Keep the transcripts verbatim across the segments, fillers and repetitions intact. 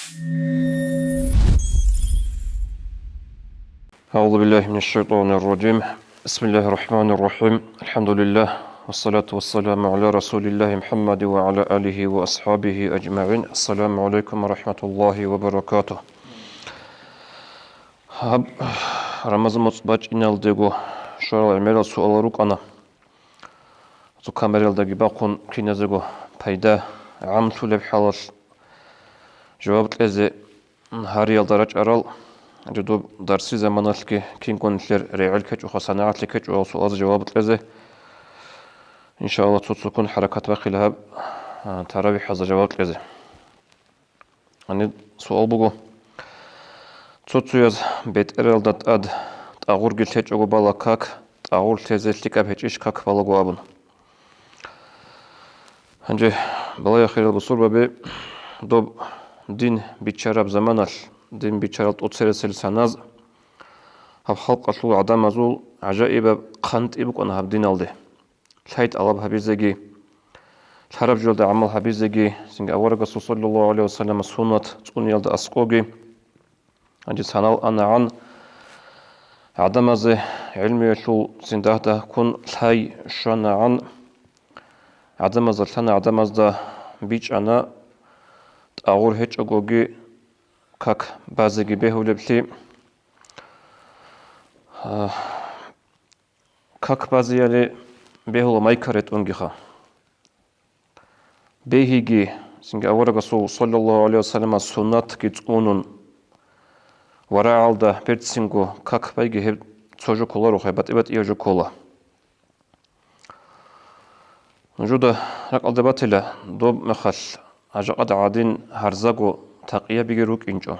أعوذ بالله من الشيطان الرجيم. بسم الله الرحمن الرحيم. الحمد لله. والصلاة والسلام على رسول الله محمد وعلى آله وأصحابه أجمعين. السلام عليكم ورحمة الله وبركاته. Гьаб Рамазан моцӀ бачӀиналдего щварал гӀемерал суалал рукӀана. Цо камералдаги бахъун киназего пайда гӀамлъулеб хӀалалъ жаваб кьезе гьариялда рачӀарал, жидеб дарси заманалъги кинго нилъер регӀел ккечӀоха, санагӀалъи ккечӀоха суалазе жаваб кьезе, иншааллагь, цо-цоккун хӀаракат бахъила гьаб, а, таравихӀазда жаваб кьезе. Гьаниб суал буго. Цо-цояз бетӀералда тӀад тӀагъурги лъечӀого бала как, тӀагъур лъезе лъикӀаб гьечӀищ как балаго абун. Гьанже, балагье, хириял бусурбаби, доб дин биччараб заманалъ, дин биччарал тӀоцересел саназ, гьаб халкъалъул гӀадамазул гӀажаибаб хъантӀи букӀана гьаб диналде. Лъай тӀалаб гьабизеги, лъараб жоялда гӀамал гьабизеги, цинги аварагасул саллаллагьу гӀалайгьи вассаллама суннат цӀуниялда аскӀоги, гьанже санал анагӀан, гӀадамазе гӀелмуялъул цин дагь-дагьккун лъай щванагӀан, гӀадамазда лъана, гӀадамазда бичӀчӀана, тӀагъур гьечӀогоги как базеги бегьулеблъи. Как базеяли бегьула майка ретӀунгиха. Бегьиги, цинги аварагасул саллаллагьу гӀалайгьи вассаллама суннатги цӀунун, варагӀалда берцинго как байги гьеб цо жо кколаро, гьеб батӀи-батӀияб жо ккола. Нужуда ракӀалда батила, доб мехалъ гӀажакъад гӀадин гьарзаго такъиябиги рукӀинчӀо.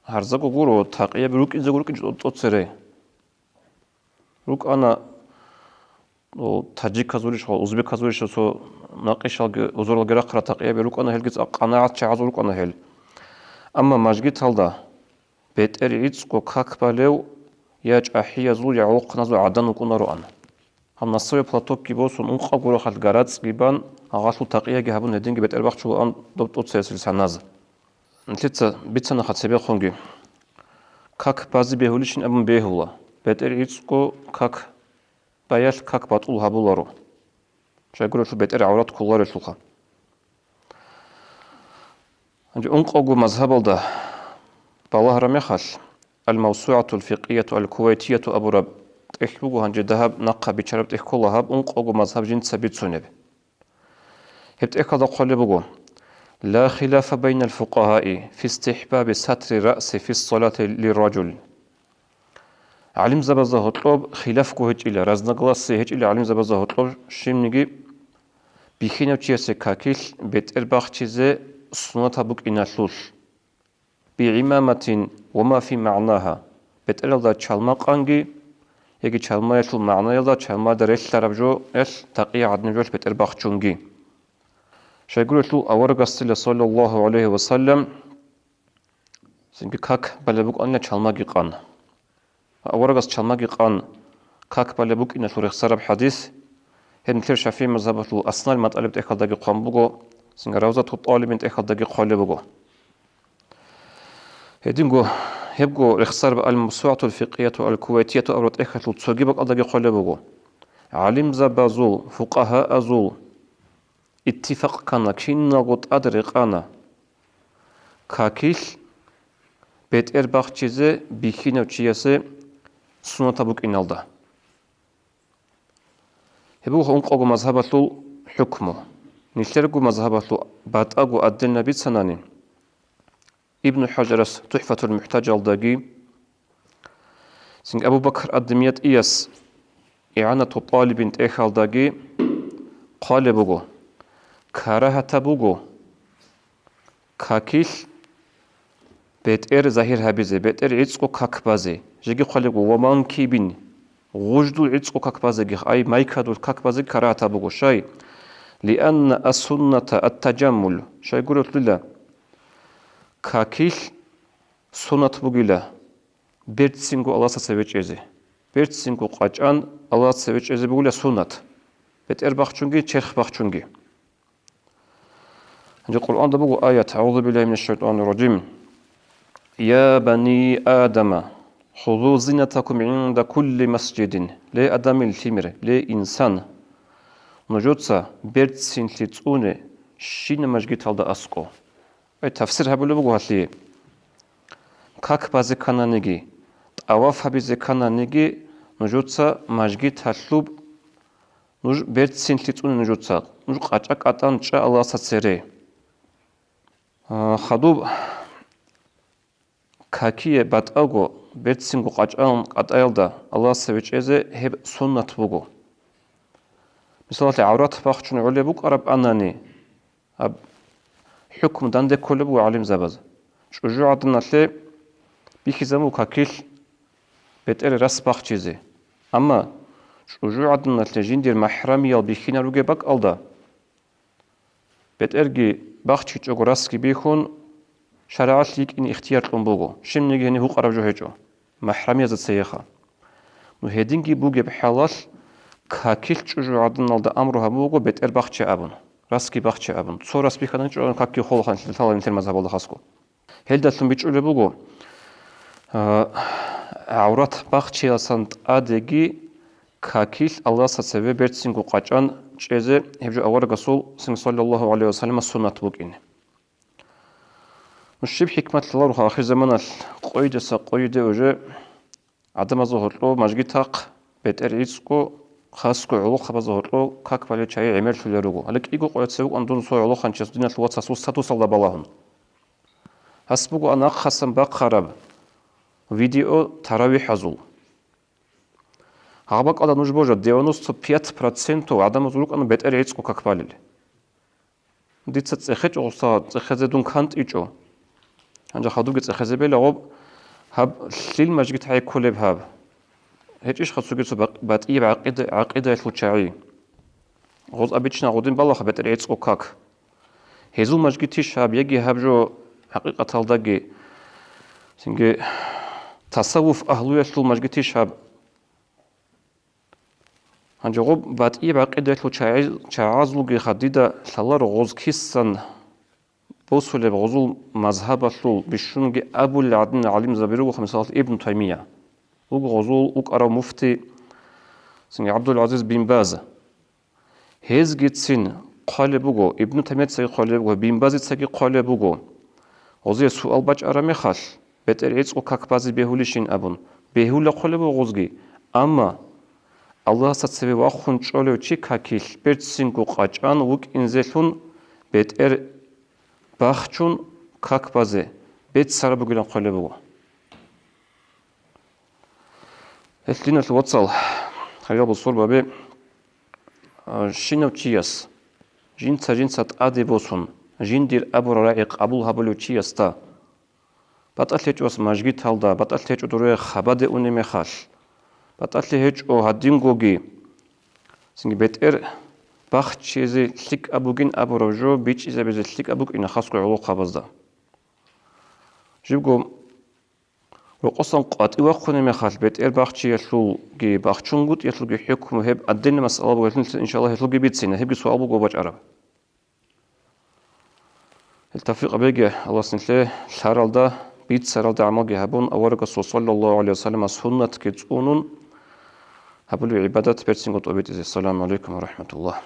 Гьарзаго гуро, такъияби рукӀинзего рукӀинчӀо тӀоцере. РукӀана, о, таджиказулищ ва узбеказулищ цо накъишалги, узоралги рахъарал такъияби рукӀана, гьелги цӀакъ къанагӀат чагӀазул рукӀана гьел. Амма мажгиталда бетӀер гӀицӀго как балев я чӀахӀиязул, я гӀолохъаназул гӀадан вукӀунароан. Гьаб носовой платокги босун, ункъа гурахъалъ гарацӀги бан, гьагъалъул такъияги гьабун, гьединги бетӀер бахчулаан доб тӀоцересел саназ. Нилъеца бицанаха цебехунги. Как базе бегьулищин абун бегьула. БетӀер гӀицӀго как баялъ как батӀул гьабуларо. Щайгурелъул бетӀер гӀаврат кколарелъулха. Гьанже ункъавго мазгьабалда балагьараб мехалъ, Ал-МавсугӀатул Фикъгьияту Ал-Куваитияту абураб тӀехь буго, гьанже дагьаб нахъа биччараб тӀехь ккола гьаб ункъавго мазгьаб жинца бицунеб. Гьеб тӀехьалда хъвалеб буго: «Ла хилафа байнал фукъагьаи фи истихӀбаби сатри раъси фи ссалати лирражул». ГӀалимзабазда гьоркьоб хилафго гьечӀила, разногласие гьечӀила гӀалимзабазда гьоркьоб щибниги бихьинав чиясе какилъ бетӀер бахчизе суннатаб букӀиналъулъ. «БигӀимаматин ва ма фи магӀнагьа», бетӀералда чалма къанги, яги чалмаялъул магӀнаялда, чалмаялда релълъараб жоялъ такъия гӀадинаб жоялъ бетӀер бахчунги. Щайгурелъул аварагасила, саллаллагьу гӀалайгьи вассаллам, цинги как балеб букӀанила чалмаги къан. Аварагас чалмаги къан как балеб букӀиналъул рехсараб хӀадис, гьеб нилъер ШафигӀи мазгьабалъул Аснал матӀалиб тӀехьалдаги хъван буго, цинги Равзату ТӀалибин тӀехьалдаги хъвалеб буго. Гьединго гьебго рехсараб Ал-МавсугӀатул Фикъгьияту Ал-Куваитияту абураб тӀехьалъул цоги бакӀалдаги хъвалеб буго. ГӀалимзабазул, фукъагьаазул иттифакъ ккана, киналго тӀад рекъана какилъ бетӀер бахчизе бихьинав чиясе суннатаб букӀиналда. Гьеб буго ункъого мазгьабалъул хӀукму. Нилъерго мазгьабалъул батӀаго адденаб бицанани, Ибну ХӀажарас ТухӀфатул МухӀтажалдаги, цинги Абу Бакр ад-ДимятӀияс ИгӀанату ТӀалибин тӀехьалдаги хъвалеб буго: карагьатаб буго какилъ бетӀер загьир гьабизе, бетӀер гӀицӀго как базе. Жеги хъвалеб буго: «Ва манкибин», гъуждул гӀицӀго как базеги, ай, майкадул как базеги карагьатаб буго. Щай? «Лианна ас-сунната ат-таджаммул», щайгурелъул какилъ суннат бугила берцинго Аллагьасда цеве чӀезе. Берцинго къачӀан Аллагьасда цеве чӀезе бугила суннат. БетӀер бахчунги, черх бахчунги. Жо Къуръанда буго аят: «АгӀузу биллагьи минаш шайтӀанир ражим. Я бани Адама, хузу зинатакум гӀинда кулли масжидин». Ле адамил лъимер, ле инсан, нужеца берцинлъи цӀуне щина мажгиталда аскӀо. Ай тафсир гьабулеб буго гьалъие. Как базе ккананиги, тӀаваф гьабизе ккананиги, нужеца мажгиталъуб нуж берцинлъи цӀуне нужеца, нуж къачӀа-кӀатӀан чӀа Аллагьасда цере. А, хадуб какие батӀаго берцинго къачӀан кӀатӀаялда Аллагьасда вичӀезе гьеб суннат буго. Мисалалъе, гӀаврат бахчун гӀолеб букӀараб анани, гьаб хӀукму данде кколеб буго гӀалимзабаз. ЧӀужугӀаданалъе бихьизабу какилъ бетӀер рас бахчизе. Амма чӀужугӀаданалъе жиндир махӀрамиял бихьинар ругеб бакӀалда, бетӀерги бахчичӀого расги бихьун, шаригӀалъ йикӀине ихтияр кьун буго, щибниги гьениб гьукъараб жо гьечӀо, махӀрамиязда цееха. Ну, гьединги бугеб хӀалалъ, какилъ чӀужугӀаданалда амру гьабун буго бетӀер бахче абун, расги бахче абун. Цо рас бихьананчӀо какги холухъан лъаларин нилъер мазгьабалда хасго. Гьелдалъун бичӀчӀулеб буго, а, гӀаврат бахчеялдасан тӀадеги какилъ Аллагьасда цеве берцинго къачӀан чӀезе гьеб жо аварагасул, саллаллагьу гӀалайгьи ва саллама, суннат букӀине. Ну, щиб хӀикмат лъалароха ахирзаманалъ къойидаса къойиде уже гӀадамазул гьоркьоб мажгитахъ бетӀер гӀицӀго, хасго гӀолохъабазул гьоркьоб как балел чагӀи гӀемерлъулел руго. Гьале кӀиго къоялъ цебе вукӀана дун цо гӀолохъанчияс, диналъул вацасул статусалда балагьун. Гьас буго нахъасан бахъараб видео таравихӀазул. Гьаб бакӀалда нуж божа, девяносто пять процентов гӀадамазул рукӀана бетӀер гӀицӀго как балел. Дица цӀехечӀо гъуса, цӀехезе дун кантӀичӀо. Гьанже хадубги цӀехезе бела гъоб, гьаб лъил мажгит гӀеккулеб гьаб? ГьечӀищха цоги цо бакъ-, батӀияб гӀакъида-, гӀакъидаялъул чагӀи? Гъоз обычно гъодин балаха бетӀер гӀицӀго как. Гьезул мажгитищ гьаб, яги гьаб жо хӀакъикъаталдаги, цинги тасаввуф агьлуялъул мажгитищ гьаб? Гьанже гъоб батӀияб гӀакъидаялъул чагӀи-, чагӀазулги хадида лъаларо гъоз кисан босулеб, гъозул мазгьабалъул бищунги абулел гӀадин гӀалимзаби руго, мисалалъ, Ибн Таймия. Вуго гъозул вукӀарав муфти, цинги ГӀабдулгӀазиз бин Баз. Гьезгицин хъвалеб буго, Ибну Таймияцаги хъвалеб буго, бин Базицаги хъвалеб буго. Гъозие суал бачӀараб мехалъ, бетӀер гӀицӀго как базе бегьулищин абун, бегьула хъвалеб буго гъозги. Амма Аллагьасда цеве вахун чӀолев чи какилъ берцинго къачӀан вукӀинзелъун бетӀер бахчун как базе беццараб бугилан хъвалеб буго. Гьелъ, диналъул вацал, хириял бусурбаби, а, щинав чияс, жинца-жинца тӀаде босун, жиндир абурал рагӀи къабул гьабулев чиясда, батӀалъи гьечӀо мажгиталда, батӀалъи гьечӀо дуре хабаде унеб мехалъ, батӀалъи гьечӀо гьадингоги, цинги бетӀер бахчизе лъикӀаб бугин абураб жо бичӀчӀизабизе лъикӀаб букӀина хасго гӀолохъабазда. Жибго рокъосан къватӀив вахъунеб мехалъ, бетӀер бахчиялъулги бахчунгутӀиялъулги хӀукму гьеб отдельный масъала буго, гьелъул, иншаллагь, гьелъулги бицина, гьебги суал буго бачӀараб. Гьел тавфикъ беги Аллагьас нилъее лъаралда, бицаралда гӀамалги гьабун, аварагасул, саллаллагьу гӀалайгьи ва саллама, суннатги цӀунун гьабулеб гӀибадат берцинго тӀобитӀизе. Ассаламу гӀалайкум ва рахӀматуллагь.